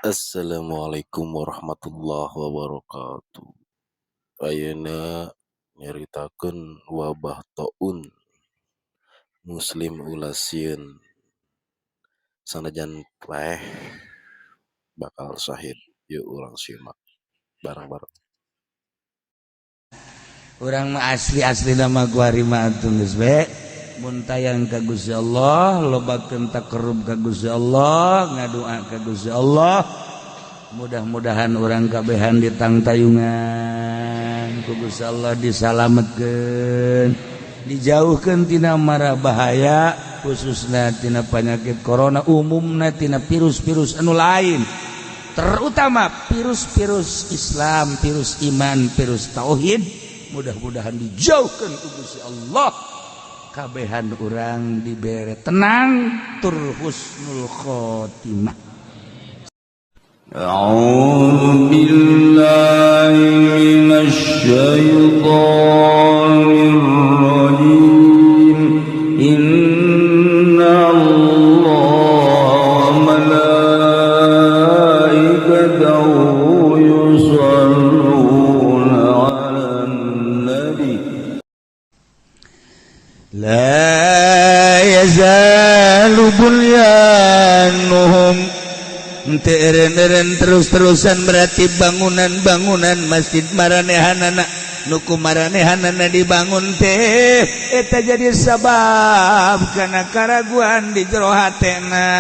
Assalamualaikum warahmatullahi wabarakatuh. Ayeuna nyaritakeun wabah taun muslim ulah sieun sanajan paeh bakal syahid. Yuk, urang simak bareng-bareng. Urang mah asli asli nama kuari mah atuh geus we mun tayang ka Gusti Allah, lobakeun takarrub ka Gusti Allah, ngadua ka Gusti Allah. Mudah-mudahan urang kabehan ditangtayungan ku Gusti Allah, disalametkeun, dijauhkeun tina mara bahaya, khususna tina penyakit corona, umumna tina virus-virus anu lain, terutama virus-virus Islam, virus iman, virus tauhid. Mudah-mudahan dijauhkan ku Gusti Allah, kabehan urang dibere tenang tur husnul khotimah. أعوذ بالله من الشيطان الرجيم. إن الله وملائكته يصلون على النبي. لا يزال بنيانهم teu eren-eren terus-terusan, berarti bangunan-bangunan masjid maranehanana nu ku maranehanana dibangun teh eta jadi sabab karena karaguan di jero hatena,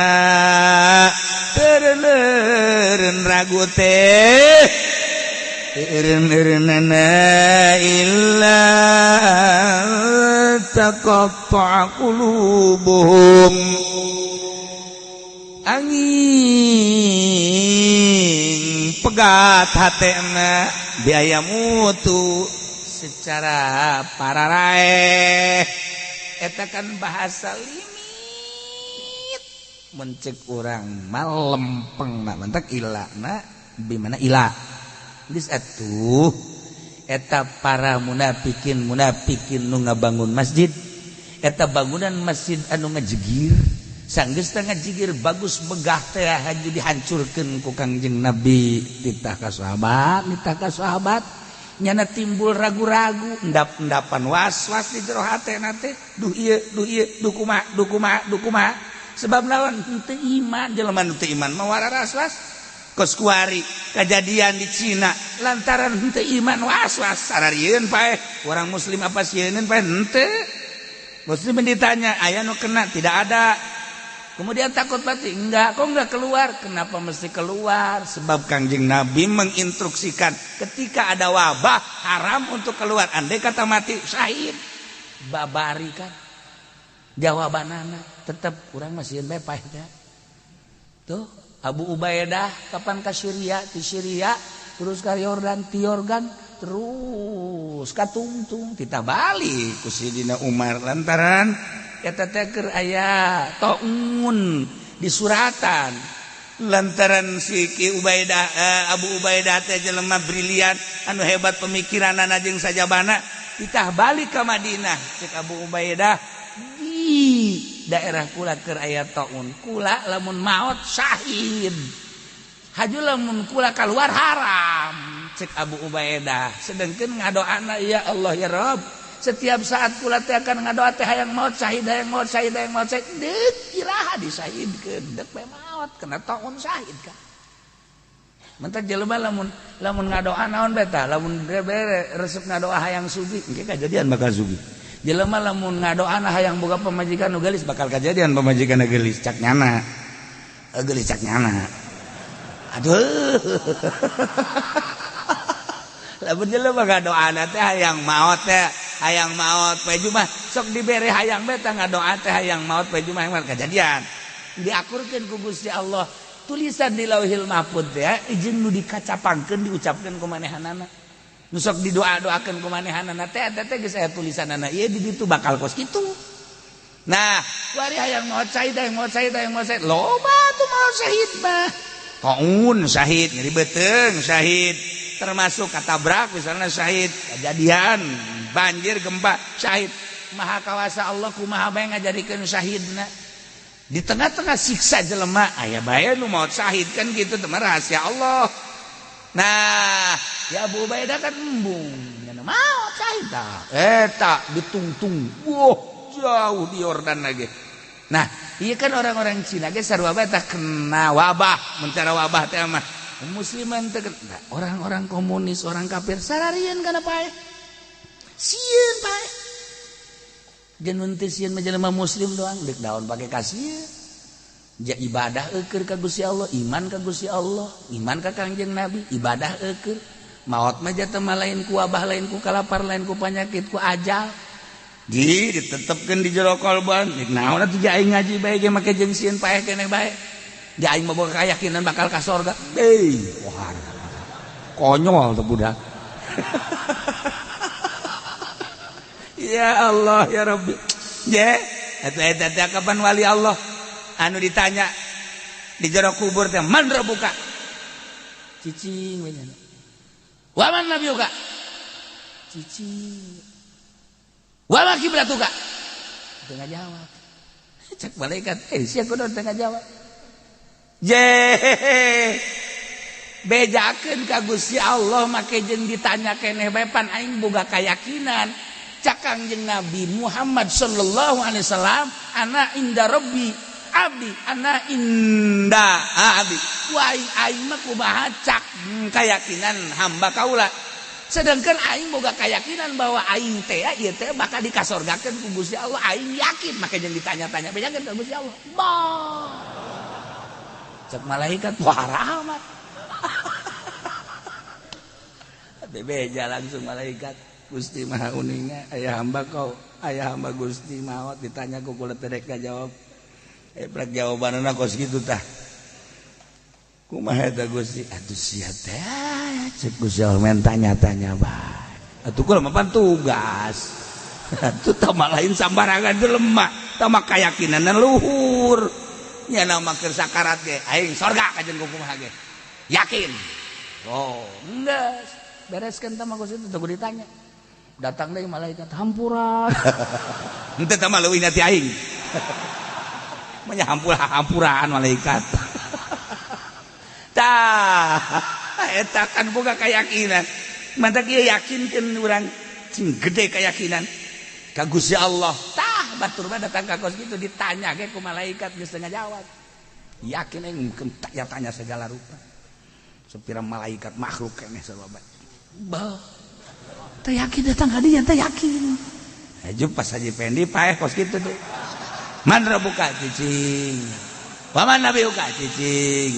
teu ragu teh eren-erenana illa taqatta'a qulubuhum, angin pegat hatena biaya mutu secara pararaeh. Eta kan bahasa limit mencek urang mah lempeng na mantak ila na bimana ila geus atuh. Eta para munafikin munafikin nu ngabangun masjid, eta bangunan masjid anu ngajegir, sanggeus teh ngajigir bagus megah teh haju dihancurkeun ku Kangjeng Nabi, titah ka sahabat, nitah ka sahabat. Nyana timbul ragu-ragu, endap-endapan was-was di jero hatena teh, duh ieu, duh ieu, duh kumaha, duh kumaha, duh kumaha. Sebab naon? Henteu iman. Jelema nu teu iman mah was-was. Kos kuari kejadian di Cina, lantaran henteu iman was-was, sararieun paeh orang muslim. Apa sieun paeh? Henteu muslim. Ditanya, aya nu kena? Tidak ada. Kemudian takut mati? Enggak. Kok enggak keluar? Kenapa mesti keluar? Sebab Kangjeng Nabi menginstruksikan ketika ada wabah haram untuk keluar, andai kata mati syahid. Babari kan jawabanana tetap kurang masih bae teh. Tuh Abu Ubaidah kapan ke Syria, di Syria terus ke Yordan, ti Yordan terus ka Tungtung, titah balik ku Sidina Umar lantaran eta teh keur aya taun di suratan. Lantaran si Ki Ubaidah, Abu Ubaidah teh jelema brilian anu hebat pemikiranana jeung sajabana, titah balik ka Madinah. Cek Abu Ubaidah, di daerah kula keur aya taun, kula lamun maot syahid, haju lamun kula keluar haram. Cek Abu Ubaidah, sedangkan ngadoana, ya Allah, ya Rob, setiap saat kula teh akan ngadoa teh hayang maut syahid, hayang maut syahid, hayang maut syahid. Deuk iraha disahidkeun? Deuk bae maot kena taun syahid kan. Mentak jelema lamun lamun ngadoa naon bae tah, lamun bere resep ngadoa hayang sugih, engke kajadian bakal sugih. Jelema lamun ngadoa hayang boga pamajikan nu geulis, bakal kajadian pamajikan geulis, cak nyana geulis, cak nyana. Aduh, lamun jelema ngadoa teh hayang maot teh, hayang maot poe Jumat sok dibere hayang beta ngadoa teh hayang maot poe Jumat, kejadian diakurkeun ku Gusti Allah. Tulisan di Lauhil Mahfud teh izin nu dikacapangkeun, diucapkeun ku manehanana, nu sok didoa-doakeun ku manehanana teh, eta teh geus aya tulisanana ieu di ditu bakal kos kitu. Nah, kuari hayang maot syahid, hayang maot syahid, hayang maot syahid, loba tuh maot syahid mah. Taun syahid, nyeri beuteung syahid, termasuk katabrak misalnya syahid, kejadian banjir, gempa syahid. Maha kawasa Allah, kumaha bae ngajadikeun syahidna. Di tengah-tengah siksa jelema aya bae nu maot syahid kan gitu teh rahasia Allah. Nah, ya Abu Ubaidah kan embung nya maot syahid tah. Eta ditungtung. Wah, jauh di Yordan lagi. Nah, iya kan orang-orang Cina ge sarua bae tah kena wabah, mencara wabah teh mah. Musliman teh nah, orang-orang komunis, orang kafir sararieun kana paeh. Sieun paeh. Jeung teu sieun mah jelema muslim doang deuk daun pake kasieun. Ja ibadah eukeun ka Gusti Allah, iman ka Gusti Allah, iman ka Kangjeng Nabi, ibadah eukeun. Maot mah jatuh mah lain ku wabah, lain ku kalapar, lain ku panyakit, ku ajal. Di ditetepkeun di jero kolban. Naon atuh ja aing ngaji bae ge make jeung sieun paeh keneh bae. Ja aing mah boga keyakinan bakal ka sorga. Deui, wah. Konyol tuh budak. Ya Allah ya Rabbi. Je, eta eta kapan wali Allah anu ditanya di jero kubur teh man rabbuka? Cicing we nya. Wa man nabiyuka? Cicing. Wa ma kiblatuka? Teu ngajawab. Cek malaikat, sia kudu teu ngajawab. Je, bejakeun ka Gusti Allah make jeung ditanya keneh bae pan aing boga keyakinan. Cak Kangjeng Nabi Muhammad sallallahu alaihi wasallam, ana inda rabbi abdi, ana inda abdi. Wa aing mah kumaha cak keyakinan hamba kaula. Sedangkan aing boga keyakinan bahwa aing teh ieu teh bakal dikasorgakeun ku Gusti Allah. Aing yakin make jeung ditanya-tanya bejakeun ka Gusti Allah. Bah. Cek malaikat wah rahmat. Bebeja langsung malaikat. Gusti Maha Uninga aya hamba kau, aya hamba Gusti maot ditanya ku kula teh rek jawab. Prek jawabanna kos kitu tah. Kumaha eta Gusti? Atuh sia teh cek Gusti Allah men tanya-tanya bae. Atuh kula mah pan tugas. Atuh tah mah lain sambarangan jelema, tah mah kayakinanna luhur. Nya mah keur sakarat ge aing sorga kajen kumaha ge. Yakin. Oh, geus. Bereskeun tah mah Gusti teu kudu ditanya. Datang deui malaikat hampura. Henteu tah mah leuwih ti aing. Manya hampura-hampuraan malaikat. Tah, eta kan boga keyakinan. Mantak ieu yakinkeun urang cing gede keyakinan ka Gusti Allah. Tah, batur mah datang ka kos kitu ditanya ge ku malaikat geus teu ngajawab. Yakin aing mungkin tanya-tanya segala rupa. Sepira malaikat makhluk keneh sarua bae. Bah. Teu yakin datang ka dieu teu yakin. Hayu pas Haji Pendi paeh kos kitu deui. Man rabbuka cicing. Wa man nabiyuka cicing.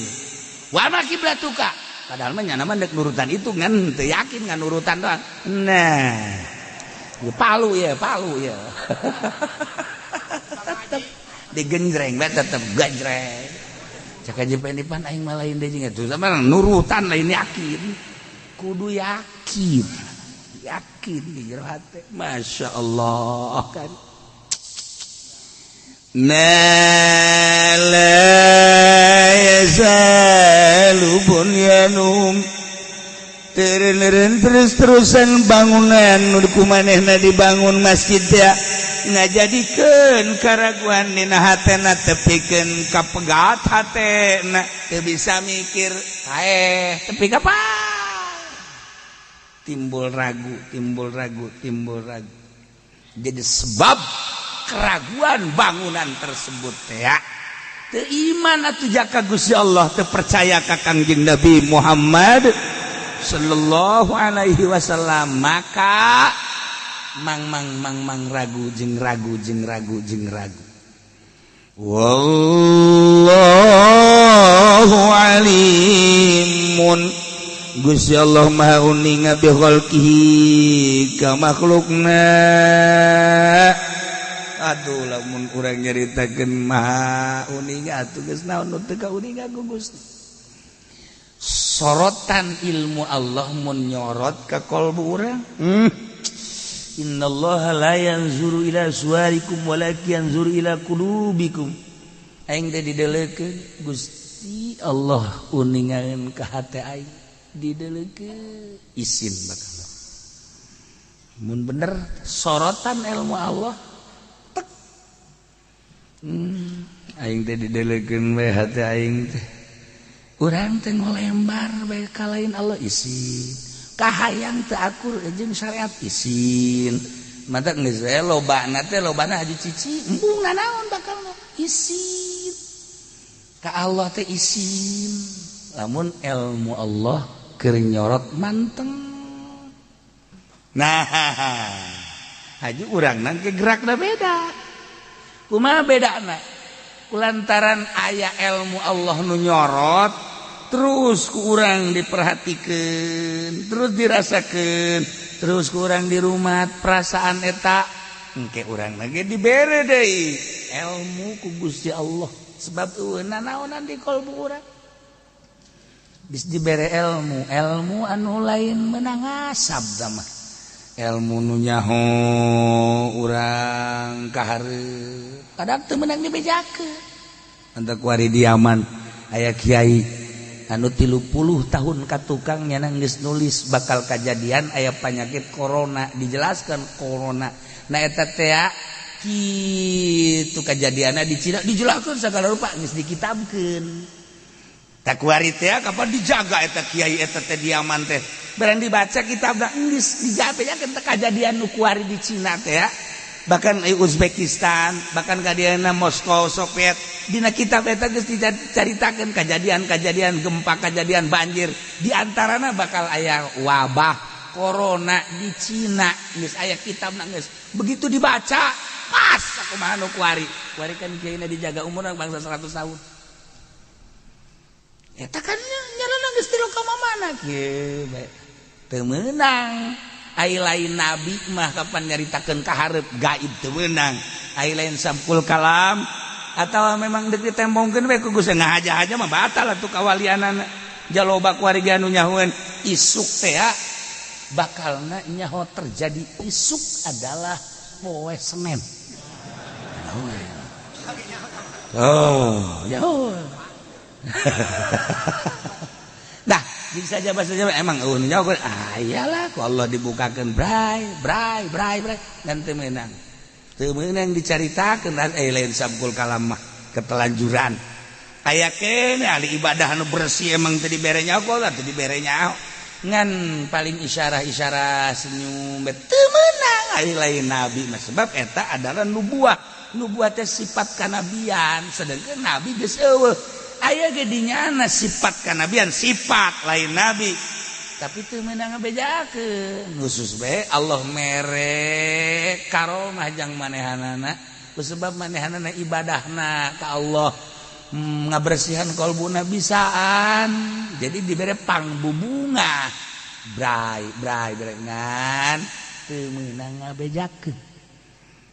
Wa ma kiblatuka. Padahal mah nyana mah deuk nurutan itu ngan teu yakin ngan nurutan doang. Nah. Palu ya, palu ya. Tetep digenjreng bae tetep genjreng. Cek Haji Pendi pan aing mah lain deui jeung eta mah nurutan lain yakin. Kudu yakin. Yakin di jero hate. Masya Allah kan. Ma la yazalu bunyanum teureun terus-terusan bangunan nu kumanehna dibangun masjid teh ngajadikeun karaguan dina hatena tepikeun kapegat hatena teu bisa mikir paeh tepi ka timbul ragu timbul ragu timbul ragu jadi sebab keraguan bangunan tersebut teh teu iman atuh jaka Gusti Allah teu percaya ka Kangjeng Nabi Muhammad sallallahu alaihi wasallam maka mang mang mang mang ragu jeung ragu jeung ragu jeung ragu. Wallahu alimun Gusti Allah Maha uninga bi khalqihi ka makhlukna. Aduh lamun urang nyaritakeun Maha uninga atuh geus naon nu teu kauninga ku Gusti. Sorotan ilmu Allah mun nyorot ka kolbu urang. Innallaha la yanzuru ila suwarikum walakin yanzuru ila qulubikum. Aing teh dideleukeun Gusti Allah uningaeun ka hate aing dideleukeun isin bakal. Mun bener sorotan ilmu Allah tek. Aing teh didelekeun we hate aing teh. Urang teh ngolembar bae ka lain Allah isin. Kahayang teu akur jeung syariat isin. Mata geus we lobana teh lobana haji cici embung nanaon bakalna isin. Ka Allah teh isin. Lamun ilmu Allah keur nyorot manteng. Nah, haji urang nang ke gerakna beda. Kumaha bedana? Kulantaran aya ilmu Allah nu nyorot terus ku urang diperhatikeun, terus dirasakeun, terus ku urang di rumah perasaan eta engke urang lagi dibere deui ilmu ku Gusti Allah sebab eueuh nanaonan di kalbu urang. Geus dibere ilmu, ilmu anu lain meunang ngasab mah. Ilmu nu nyaho urang kahareup kadang teu meunang dibejakeun. Antak kuari diaman aya kiai anu 30 tahun ka tukang nyana geus nulis bakal kajadian aya penyakit corona, dijelaskan corona. Nah eta teh kitu kajadianna di Cina dijelaskeun sagala rupa geus dikitabkeun. Tak kuari teh kapan dijaga eta kiai eta teh diaman teh. Barang dibaca kitabna geus dijabejakeun teh kajadian nu kuari di Cina teh ya. Bahkan Uzbekistan, bahkan kadiana Moskow, Soviet, dina kitab eta geus dicaritakeun kajadian-kajadian gempa, kajadian banjir, di antarana bakal aya wabah corona di Cina, geus aya kitabna geus. Begitu dibaca, pas sakumaha nu kuari. Kuari kan kiaina dijaga umurna bangsa 100 tahun. Eta kan nyarana geus tilu ka mana kieu bae. Teu meunang. Ai lain nabi mah kapan nyaritakeun ka hareup gaib teu meunang. Ai lain sabkul kalam atawa memang deuk ditembongkeun we ku Gusti ngahaja-haja mah batal atuh kawalianana. Jaloba kuari ge anu nyahoeun isuk teh bakalna nyaho terjadi isuk adalah poe Senin. Oh, nyaho. Nah, bisa saja bahasa Jawa emang eueuh nyaho ah iyalah ku Allah dibukakeun bray bray bray bray dan teu meunang. Teu meunang dicaritakeun lain sabkul kalam mah ketelanjuran. Aya keneh ahli ibadah anu bersih emang teu dibere nyaho teu dibere nyaho. Ngan paling isyarah-isyarah senyum teu meunang ai lain nabi mah sebab eta adalah nubuah. Nubuah teh sifat kanabian sedangkan nabi geus eueuh. Aya ge dinyana sifat kanabian sifat lain nabi tapi teu meunang ngabejakeun khusus bae Allah mere karomah jang manehanana kusebab manehanana ibadahna ka Allah ngabersihan kalbuna bisaan jadi dibere pangbubunga bray bray bray ngan teu meunang ngabejakeun.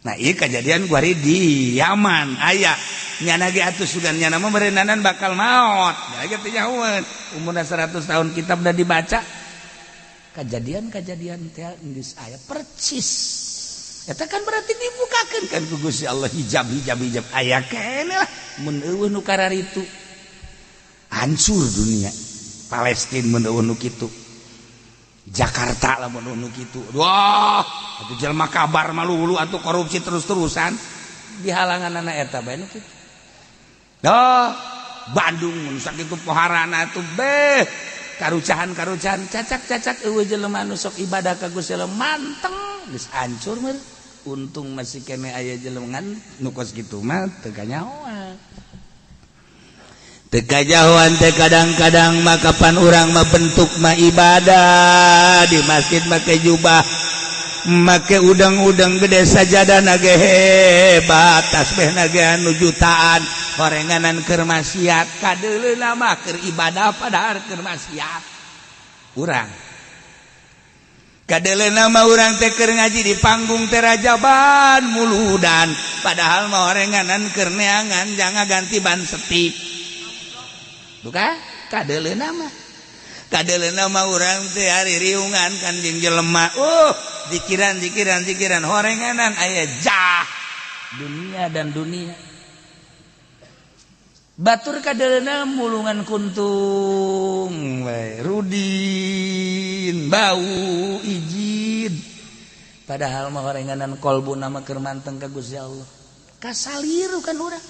Nah ieu kajadian kuari di Yaman aya nyana ge atuh sugan nyana mah meureunanan bakal maot da ge teu nyahoeun umurna 100 tahun kitab da dibaca kajadian-kajadian teh geus aya percis eta kan berarti dibukakeun kan ku Gusti Allah hijab hijab hijab aya keneh lah mun eueuh nu kararitu hancur dunia Palestina mun eueuh nu kitu Jakarta lah mun nu kitu. Wah, atuh jelema kabar malulu atuh korupsi terus-terusan di halangan anak eta bae nu kitu. Duh, Bandung mun sakitu poharana atuh beh karucahan-karucahan cacak-cacak eueuh jelema nu sok ibadah ka Gusti Allah manteng geus hancur meur. Untung masih keneh aya jelema ngan nu kos kitu mah teu kanyahoan. Teu kajahoan teh kadang-kadang mah kapan urang mah bentuk mah ibadah di masjid make jubah make udang-udang gede sajadah ge hebat tasbihna ge anu jutaan horenganan keur maksiat kadeuleuna mah keur ibadah padahal keur maksiat urang kadeuleuna mah urang teh keur ngaji di panggung teh rajaban muludan padahal mah horenganan keur neangan jangan ganti ban setip. Bukan kadeuleuna mah kadeuleuna mah urang teh ari riungan kan jeung jelema zikiran zikiran zikiran horenganan aya jah dunia dan dunia batur kadeuleuna mulungan kuntung we rudin bau ijid padahal mah horenganan kolbuna mah keur manteng ka Gusti Allah kasaliru kan urang.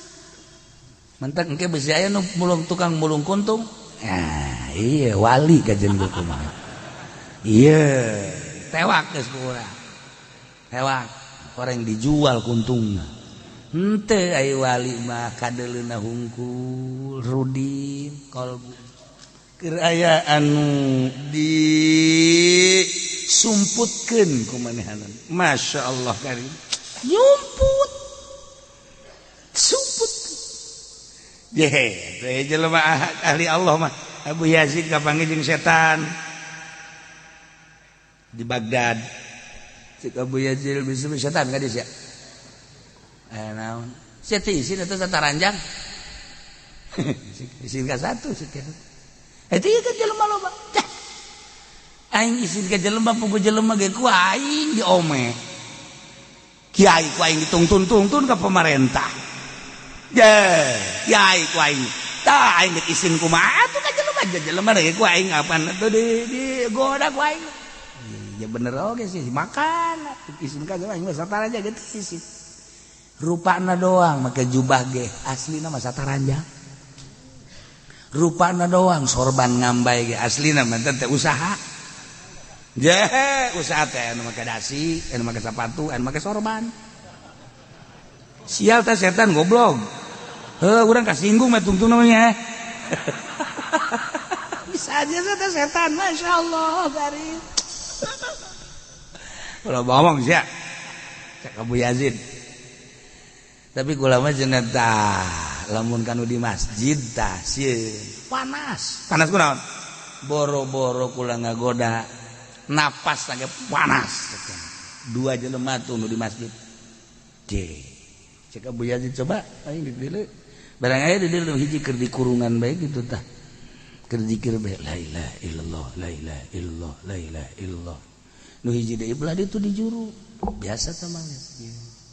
Mentak engke besi aya nu mulung tukang mulung kuntung. Ah, iya wali kajen ku kumaha. Iya, tewak geus ku urang. Tewak, orang dijual kuntungna. Henteu aya wali mah kadeuleuna hungkul rudin kolbu. Keur aya anu disumputkeun ku manehanna. Masya Allah karim. Nyumput. Sumput. Ye, teh jelema ahli Allah mah. Abu Yazid kapanggih jeung setan di Baghdad. Cek Abu Yazid bisa setan ka dieu sia. Naon? Sia teh isin eta sataranjang. Isin ka satu sih. Eta ieu kan jelema loba. Cah. Aing isin ka jelema pugu jelema ge ku aing diome. Kiai ku aing ditungtun-tungtun ka pemerintah. Ye, kiai ku aing. Tah aing geus isin kumaha atuh ka jelema jelema ge ku aing apaan atuh di goda ku aing. Ya bener oge sih makan isin ka jelema aing sataranjang ge isin. Rupana doang make jubah ge aslina mah sataranjang. Rupana doang sorban ngambay ge aslina mah teh usaha. Je, usaha teh anu make dasi, anu make sepatu, anu make sorban. Sial teh setan goblok. Heuh, urang kasinggung mah tungtung namanya. Bisa aja teh setan, masyaallah karim. Ulah bohong sia. Cek Abu Yazid. Tapi kula mah cenah tah, lamun kanu di masjid tah sieun. Panas. Panas kunaon? Boro-boro kula ngagoda. Napas lagi panas. Dua jelema tuh nu di masjid. Je. Cek Abu Yazid coba aing di dieu. Barang aya di dieu hiji keur di kurungan bae kitu tah. Keur zikir bae la ilaha illallah, la ilaha illallah, la ilaha illallah. Nu hiji deui belah ditu di juru. Biasa tah mah.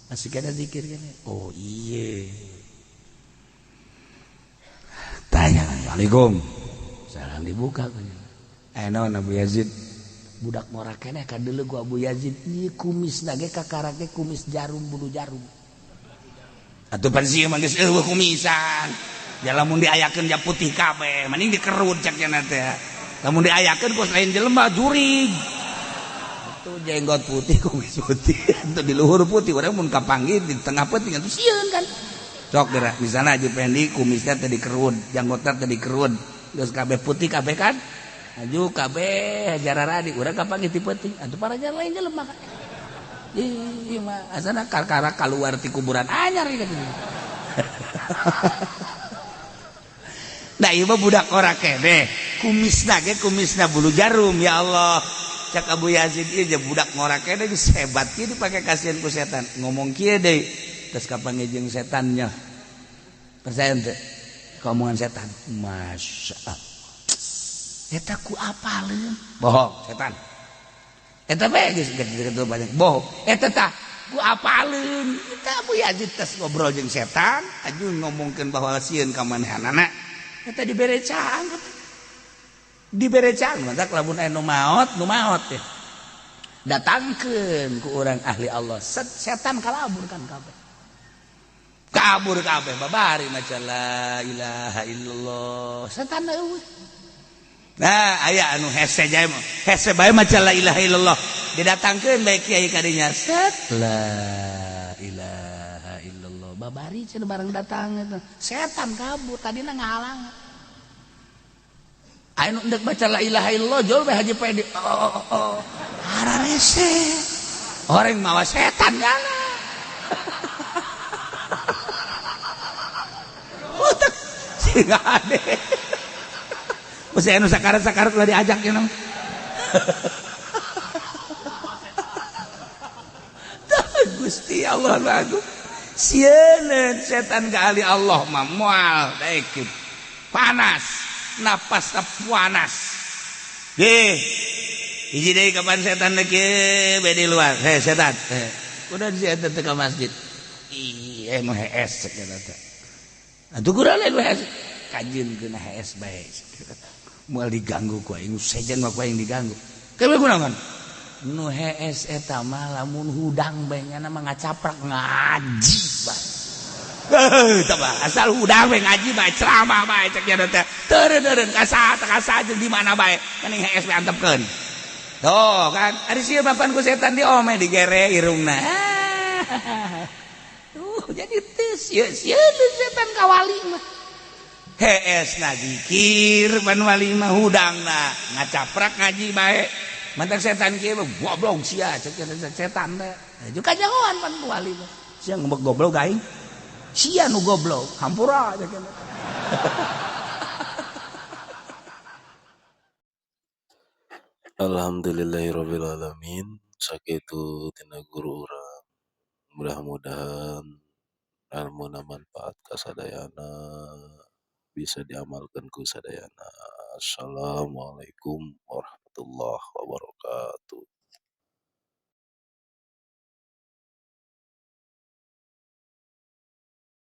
Masih kada zikir kan? Oh iya. Tanya, Waalaikum. Salam dibuka kan. Naon Abu Yazid? Budak ngora keneh kadeuleu ku Abu Yazid. Ieu kumisna ge kakara ge kumis jarum bulu jarum. Atuh pan sieun mah geus eueuh kumisan. Ya lamun diayakeun ja putih kabeh, mending dikerut cak cenah teh. Lamun diayakeun ku lain jelema jurig. Tuh jenggot putih kumis putih atau di luhur putih urang mun kapanggih di tengah peuting atuh sieun kan. Sok geura misalna Haji Pendi kumisnya teh dikerut, janggotna teh dikerut, geus kabeh putih kabeh kan. Aju kabeh jararadi urang kapanggih ti peuting atuh parajan lain jelema kan. Ih mah asana karkara kaluar ti kuburan anyar ieu. Nah ieu mah budak ora keneh, kumisna ge kumisna bulu jarum ya Allah. Cak Abu Yazid ieu je budak ngora keneh geus hebat kieu dipake kasihan ku setan. Ngomong kieu deui terus kapanggih jeung setannya. Percaya teu? Ka omongan setan. Masya Allah. Eta ku apaleun? Bohong setan. Eta bae geus kitu banyak bohong. Eta tah ku apaleun? Eta Abu Yazid tes ngobrol jeung setan, aju ngomongkeun bahwa sieun ka manehanana. Eta dibere caang. Dibere caang mantak lamun aya nu maot teh. Datangkeun ku urang ahli Allah. Set setan kalabur kan kabeh. Kabur kabeh babari maca la ilaha illallah. Setan eueuh. Nah, aya anu hese jae mah. Hese bae maca la ilaha illallah. Didatangkeun bae kiai kadinya. Set la ilaha illallah. Babari cenah bareng datang eta. Setan kabur tadina ngahalang. Aya nu endek baca la ilaha illallah jol bae Haji Pedi. Oh, oh, oh. Hararese. Orang mawa setan jalan. Utek sing ade. Mesti anu sakarat-sakarat lah diajak ya. Gusti Allah lagu. Sieun setan ka ahli Allah mah moal daek. Panas, napas panas. Deh. Hiji deui kapan setan kieu bae di luar. Heh setan. Udah si eta teh ka masjid. Ih, nu hees cek eta teh. Atuh kurang lain nu hees. Kajeun keuna hees bae. Moal diganggu ku aing, sejen mah ku aing diganggu. Kewe kunaon? Nu hees eta mah lamun hudang bae nyana mah ngacaprak ngaji bae. Heuh, tah asal hudang we ngaji bae ceramah bae cek nya teh. Teureun-eureun ka saha ka saha jeung di mana bae. Mending hees we antepkeun. Tuh kan, ari sieun mapan ku setan diome digere irungna. Tuh jadi teu sieun setan ka wali mah. Hees na zikir pan wali mah hudangna ngacaprak ngaji bae. Mantak setan kieu goblok sia cek setan teh. Juga kanyahoan pan ku wali mah. Sia ngembek goblok aing. Sia nu goblok, hampura cek. Alhamdulillahirabbil alamin. Sakitu tina guru urang. Mudah-mudahan ilmuna manfaat ka sadayana, bisa diamalkeun ku sadayana. Assalamualaikum warahmatullahi wabarakatuh.